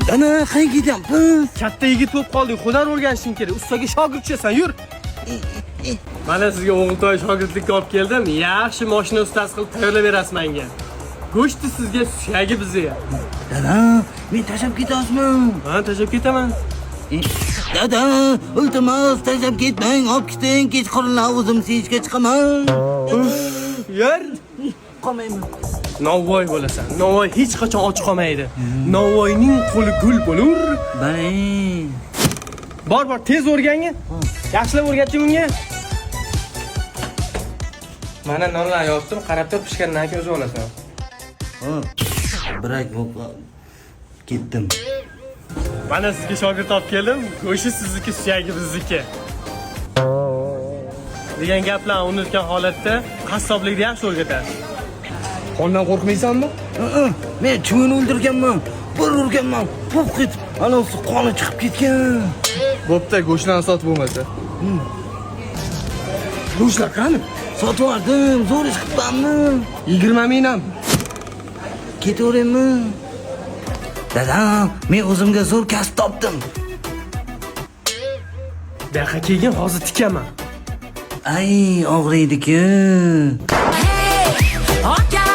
Dada, qayerga ketyapmiz? Katta yigit bo'lib qolding, hunar o'rganishing kerak. Ustaga shogird tushasan, yur. Mana sizga o'g'iltoy shogirdlikka olib keldim. Yaxshi mashina ustasi qilib tayyorlab berasiz menga. Go'shti sizga, suyagi bizga. Dada, men tashlab ketasizmi? Ha, tashlab ketaman. Dada, iltimos, tashlab ketmang, olib keting, kechqurunlar o'zim seyishga chiqaman. Yur. Qolmayman. Novvoy bo'lasan. Novvoy hech qachon och qolmaydi. Novvoyning qo'li gul bo'lur. Baring. Bor, bor, tez o'rgangin. Yaxshilab o'rgating unga. Mana nonlarni yopdim, qarab tur, pishgandan keyin o'zi olasan. Birak ketdim. Mana sizga shogird olib keldim. Go'shti sizniki, suyagi bizniki. Degan gaplarni unutgan holatda qassoblikni yaxshi o'rgatadi. Qondan qo'rqmaysanmi? Men chuvini o'ldirganman. Bir urganman, puf etib, anavisi qoni chiqib ketgan. Bo'pti, go'shtlarni sotib bo'lmasa. Go'shtlar qani? Sotib yubordim, zo'r ish qilibmanmi? 20 ming ham. Ketaveraymi? Dadam, men o'zimga zo'r kasb topdim. Bu yoqqa kelgin, hozir tikaman. Ay, og'riydi-ku. Hey,